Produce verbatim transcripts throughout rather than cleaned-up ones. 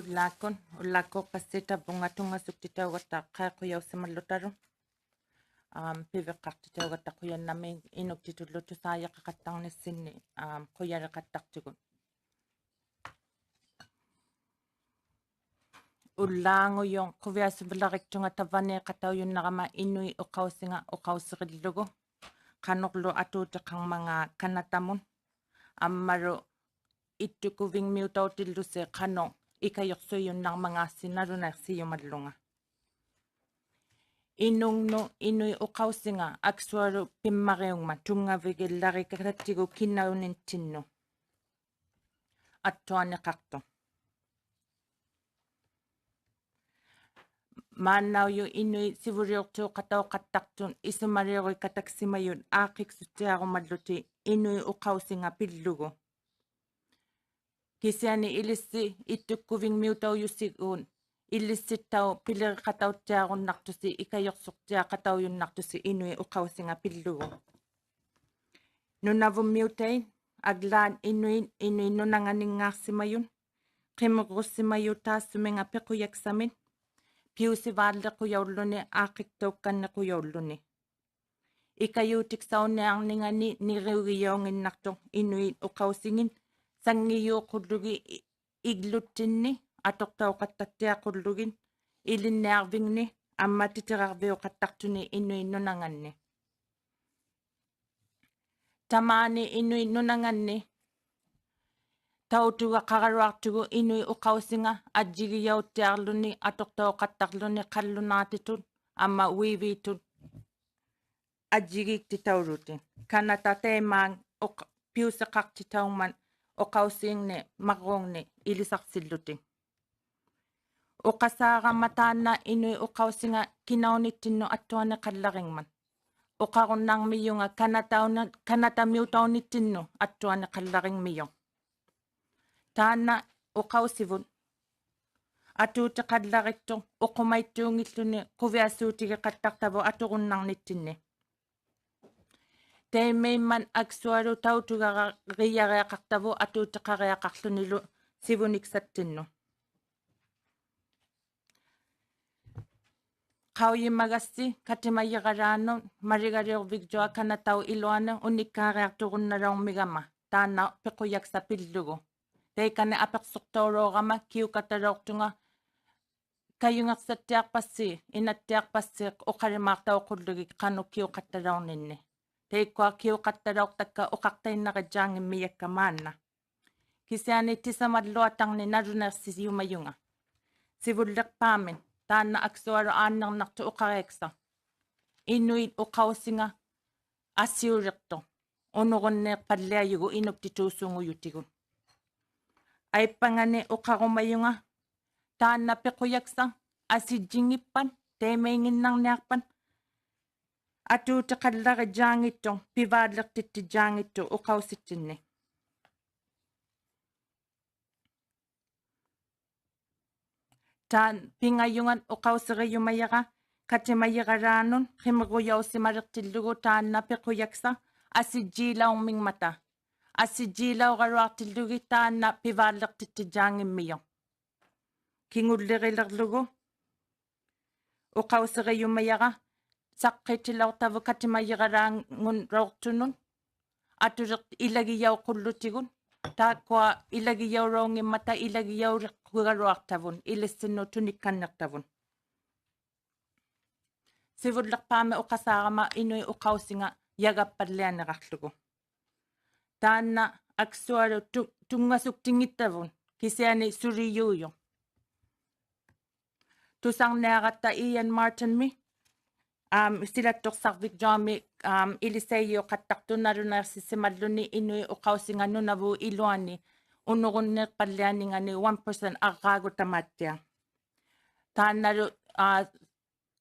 Ullaakkut, ullaakkuuqqassi tavvunga tunngasuktittaugatta qaiqujausimallutalu. Am, piviqqaqtittaugatta qujannamiik inuktitullu tusaajaqaqattarnissinni, am, qujariqattaqtugut. Ullaangujuq quviasuvlariktunga tavvaniiqataujunnarama inuit uqausinga uqausirillugu. Qanurlu atuutiqarmangaa kanatamut. Ammalu ittukuvingmiutautillusi qanuq ikajuqsuijunnarmangaassi nalunaiqsijumallunga. Inungnut inuit uqausinga aksualu pimmariungmat tunngavigillarikarattigu kinaunittinnut attuaniqaqtuq. Maannaujuq inuit sivuliuqtuuqatauqattaqtut isumaliurikataksimajut aaqqiksuttiarumallutik inuit uqausinga pillugu. Kisiani ilissi ittukkuvingmiutaujusiguun ilissittauq piliriqatauttiarunnaqtusi ikajuqsuqtiaqataujunnaqtusi inuit uqausinga pillugu. Nunavummiutait, aglaat inuit, inuit nunanganinngaaqsimajut, qimirrusimajut taassuminga piqujaksamit, piusivaalliqujaulluni aaqqiktaukanniqujaulluni. Ikajuutiksauniarningani niriugijaunginnaqtuq inuit uqausingit sanngijuuqullugit i-, igluttinni atuqtauqattattiaqullugit ilinniarvingni amma titirarviuqattaqtuni inuit nunanganni. Tamaani inuit nunanganni tautugaqaraluaqtugut inuit uqausinga ajjigijauttiarluni atuqtauqattaqłuni qallunaatitut amma uiviitut ajjigiiktitaulutik. Kanata taimaak uq-, piusiqaqtitaungmat uqausiingni marruungni ilisaqsillutik. Uqasaarama taanna inuit uqausinga kinaunittinnut attuaniqallaringmat. Uqarunnarmijunga kanatauna-, kanatamiutaunittinnut attuaniqallaringmijuq. Taanna uqausivut atuutiqallariktuq uqumaittuunngilluni quviasuutigiqattaqtavut aturunnarnittinni. Taimaimmat aksualu tautugarijariaqaqtavut atuutiqariaqaqłunilu sivuniksattinnut. Qaujimagassi katimajiralaanut maligaliurvigjua kanataup iluani unikkaariaqturunnalaummigama taanna piqujaksa pillugu. Taikani apiqsuqtaulauqama kiukatalauqtunga kajungiqsattiaqpassi, inattiaqpassi uqalimaaqtauqullugit qanuq kiuqattalauninni. Taikkua kiuqattalauqtakka uqaqtainnarijaangimmijakka maanna. Kisiani tisamalluatarni nalunaiqsijumajunga. Sivulliqpaami, taanna aksualu aannirnaqtuq uqariaksaq. Inuit uqausinga asiuliqtuq unurunniiqpalliajugut inuktituusungujutigut. Aippangani uqarumajunga, taanna piqujaksa asijjinngippat, taimainginnarniaqpat, atuutiqallarijaanngittuq, pivaalliqtittijaanngittuq uqausittinni. Taan pingajungat uqausirijumajara, katimajiralaanut, qimirrujausimaliqtillugu taanna piqujaksa, asijjiilaurmingmata. Asijjiilauraluaqtillugit taanna pivaalliqtittijaanngimmijuq. Kingullirilaurlugu, uqausirijumajara, saqqittilauqtavut katimajiralaangunlauqtunut, atuliq ilagijauqullutigut, taakkua ilagijaulaungimmata ilagijauriqqugaluaqtavut, ilissinnut tunikkanniqtavut. Sivulliqpaami uqasaarama inuit uqausinga jagappallianiraqługu. Taanna aksualu tu-, tunngasuktinngitavut, kisiani sulijuujuq. Tusarniaratta Ian Martinmi, am, silattuqsarvikjuami, am, ilisaijuqattaqtut nalunaiqsisimalluni inuit uqausinga Nunavut iluani unurunniiqpallianingani one percent arraagut tamaattiaq. Taannalu, a,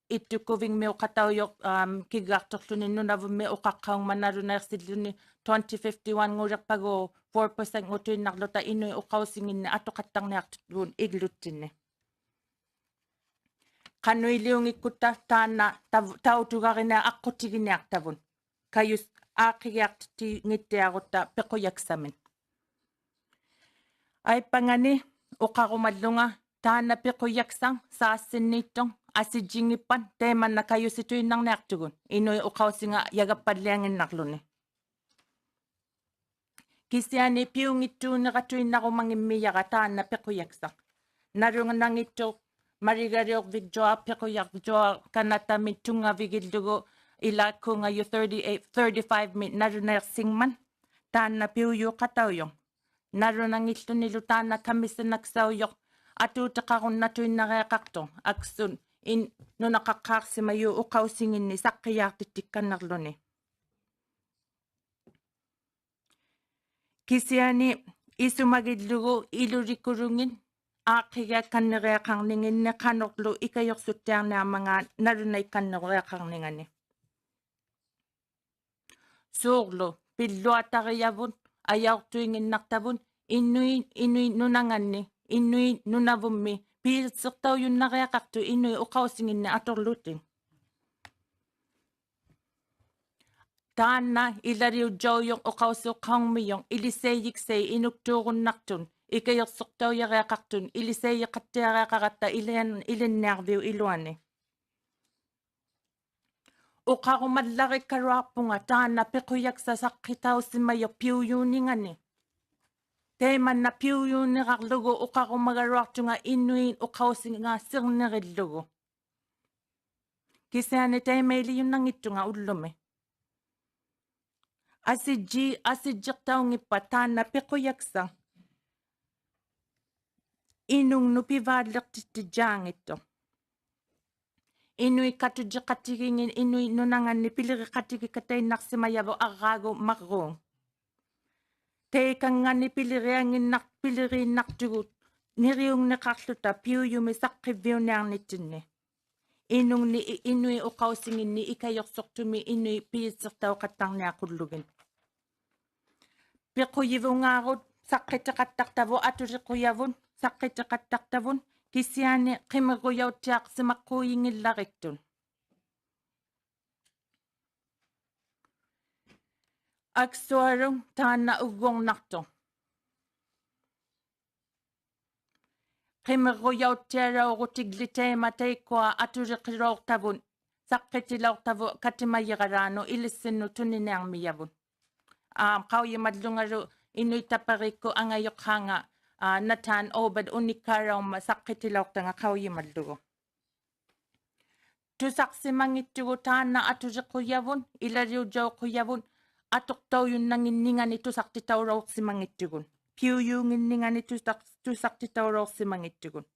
ittukuvingmiuqataujuq, am, kiggaqtuqłuni Nunavummi uqaqqaungmat nalunaiqsilluni twenty fifty-one-nguliqpagu four percent-ngutuinnarluta inuit uqausinginni atuqattarniaqtut igluttinni. Qanuiliunngikkutta taanna tav-, tautugariniaq aqqutiginiaqtavut. Kajus-, aaqqigiaqtinngittiarutta piqujaksamit. Aippangani, uqarumallunga, Taanna piqujaksaq saassinniittuq asijjinngippat taimanna kajusituinnarniaqtugut inuit uqausingajappalliannginnarluni. Kisiani piunngittuuniqatuinnarumanngimmijaqa taanna piqujaksaq. Nalunanngittuq Marigaliurvik Joa piqujaq Joa Kanatami tunngavigillugu ilaakkuungajut thirty-eight, thirty-five-mi nalunaiqsingmat. Taanna piujuqataujuq. Nalunanngillunilu taanna kamisinaksaujuq atuutiqarunnatuinnariaqaqtuq aksut in-, nunaqaqqaaqsimajuq uqausinginni saqqijaaqtittikkannirluni. Kisiani isumagillugu ilulikulungit aaqqigiakkanniriaqarninginni qanuqlu ikajuqsuttiarniarmangaat nalunaikanniriaqarningani. Suurlu, pilluatarijavut, ajauqtuinnginnaqtavut, inuit, inuit nunanganni, inuit nunavummi, piitsiqtaujunnariaqaqtut inuit uqausinginni aturlutik. Taanna ilaliujjaujuq uqausiuqqaurmijuq ilisaijiksai inuktuurunnaqtut, ikajuqsuqtaujariaqaqtut, ilisaijiqattiariaqaratta ilian-, ilinniarviup iluani. Uqarumallarikkaluaqpunga taanna piqujaksaq saqqitausimajuq piujuuningani. Taimanna piujuuniraqługu uqarumagaluaqtunga inuit uqausingasirnirillugu. Kisiani taimailijunanngittunga ullumi. Asijji-, asijjiqtaunngippat taanna piqujaksaq inungnut pivaalliqtittijjaanngittuq. Inuit katujiqatigingit inuit nunanganni piliriqatigikatainnaqsimajavut arraagu marruuq. Taikannganni piliriannginnaq-, piliriinnaqtugut niriungniqaqłuta piujumi saqqivviuniarnittinni. Inungni i-, inuit uqausinginni ikajuqsuqtumi inuit piitsiqtauqattarniaqullugit. Piqujivungaarut saqqitiqattaqtavut atuliqujavut saqqitiqattaqtavut kisiani qimirrujauttiaqsimaqqujinngillariktut. Aksualuk taanna uggurnaqtuq. Qimirrujauttialaurutigli taima taikkua atuliqilauqtavut, saqqitilauqtavut katimajiralaanut ilissinnut tuniniarmijavut. Aa, qaujimallungalu Inuit Tapirikkut angajuqqaanga, aa, Natan Obed unikkaalaungmat saqqitilauqtanga qaujimallugu. Tusaqsimanngittugut taanna atuliqujavut, ilaliujjauqujavut, atuqtaujunnannginningani tusaqtitaulauqsimanngittugut. Piujuunnginningani tusaq-, tusaqtitaulauqsimanngittugut.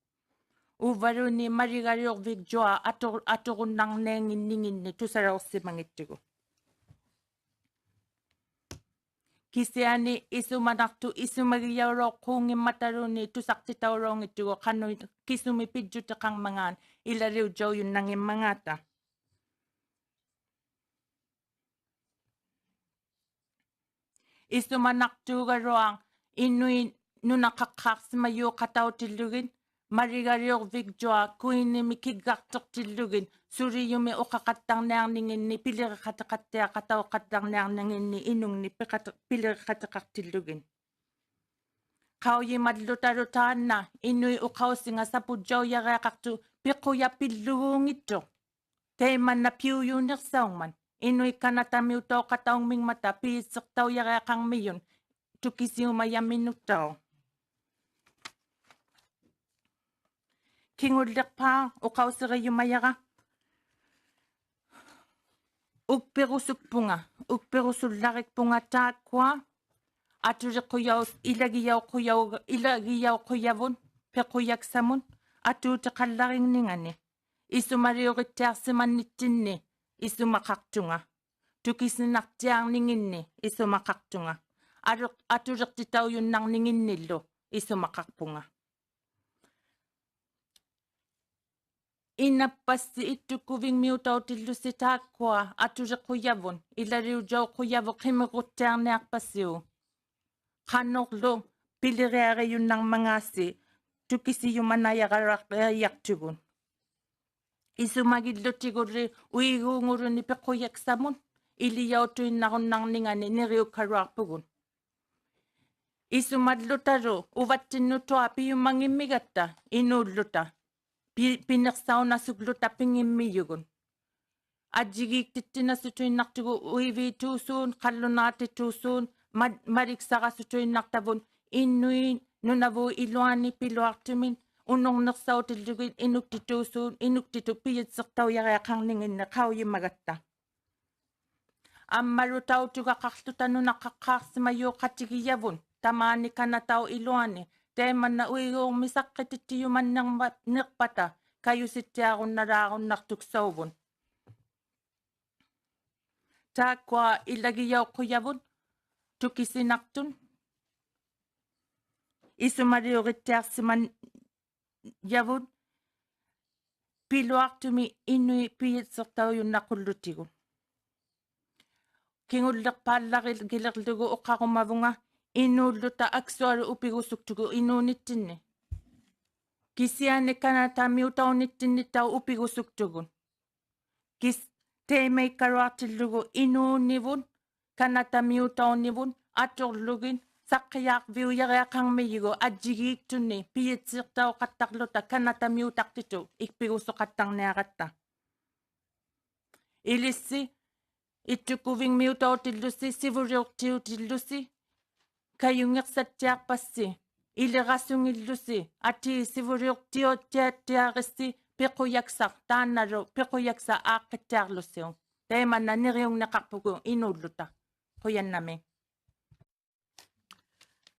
Uvvaluunniit Maligaliurvik Joa atu-, aturunnarniannginninginni tusalauqsimanngittugut. Kisiani isumanaqtuq isumagijaulauqquunngimmataluunniit tusaqtitaulaunngittugut qanuq kisumi pijjutiqarmangaat ilaliujjaujunnanngimmangaata. Isumanaqtuugaluaq inuit nunaqaqqaaqsimajuuqatautillugit Maligaliurvik Joa kuinimi kiggaqtuqtillugit sulijumi uqaqattarniarninginni piliriqatiqattiaqatauqattarniarninginni inungni piqati-, piliriqatiqaqtillugit. Qaujimallutalu taanna inuit uqausinga sapujjaujariaqaqtut piqujapilluguunngittuq. Taimanna piujuuniqsaungmat inuit kanatamiutauqataungmingmata piitsiqtaujariaqarmijut tukisiumajaminuttauq. Kingulliqpaaq uqausirijumajaga. Ukpirusukpunga, ukpirusullarikpunga taakkua atuliqujau-, ilagijauqujau-, ilagijauqujavut piqujaksamut atuutiqallaringningani. Isumaliurittiaqsimannittinni isumaqaqtunga. Tukisinaqtiarninginni isumaqaqtunga. Alu-, atuliqtitaujunnarninginnillu isumaqaqpunga. Inappassi ittukuvingmiutautillusi taakkua atuliqujavut, ilaliujjauqujavut qimirruttiarniaqpassiuk. Qanurlu piliriarijunnarmangaasi tukisijumanajaqtugut. Isumagillutigulli uiguunguluni piqujaksamut ilijautuinnarunnarningani niriukkaluaqpugut. Isumallutalu uvattinnut tuapiumangimmigatta inuulluta pi-, piniqsaunasugluta pingimmijugut. Ajjigiiktittinasutuinnaqtugut uiviituusuun, qallunaatituusuun, ma-, maliksarasutuinnaqtavut inuit Nunavut iluani piluaqtumit unurniqsautillugit inuktituusuun, inuktitut pijitsiqtaujariaqarninginni qaujimagatta. Ammalu tautugaqaqłuta nunaqaqqaaqsimajauqatigijavut tamaani kanataup iluani, taimanna uiguurmi saqqitittijumannirma-, niqpata kajusittiarunnalaarunnaqtuksauvut. Taakkua ilagijauqqujavut tukisinaqtut isumaliurittiaqsimajavut piluaqtumi inuit pijitsiqtaujunnaqqullutigu. Kingulliqpaallagilirlugu uqarumavunga inuulluta aksualu upigusuktugut inuunittinni. Kisiani kanatamiutaunittinnittauq upigusuktugut. Kis-, taimaikkaluaqtillugu inuunivut kanatamiutaunivut aturlugit saqqijaaqviujariaqarmijugut ajjigiiktuni pijitsiqtauqattaqłuta kanatamiutaqtitut ipigusuqattarniaratta. Ilissi ittukuvingmiutautillusi, sivuliuqtiutillusi, kajungiqsattiaqpassi, ilirasungillusi, atii sivuliuqtiuttiattiarissi piqujaksaq, taannalu piqujaksaq aaqqittiarlusiuk. Taimanna niriungniqaqpugut inuulluta. Qujannamiik.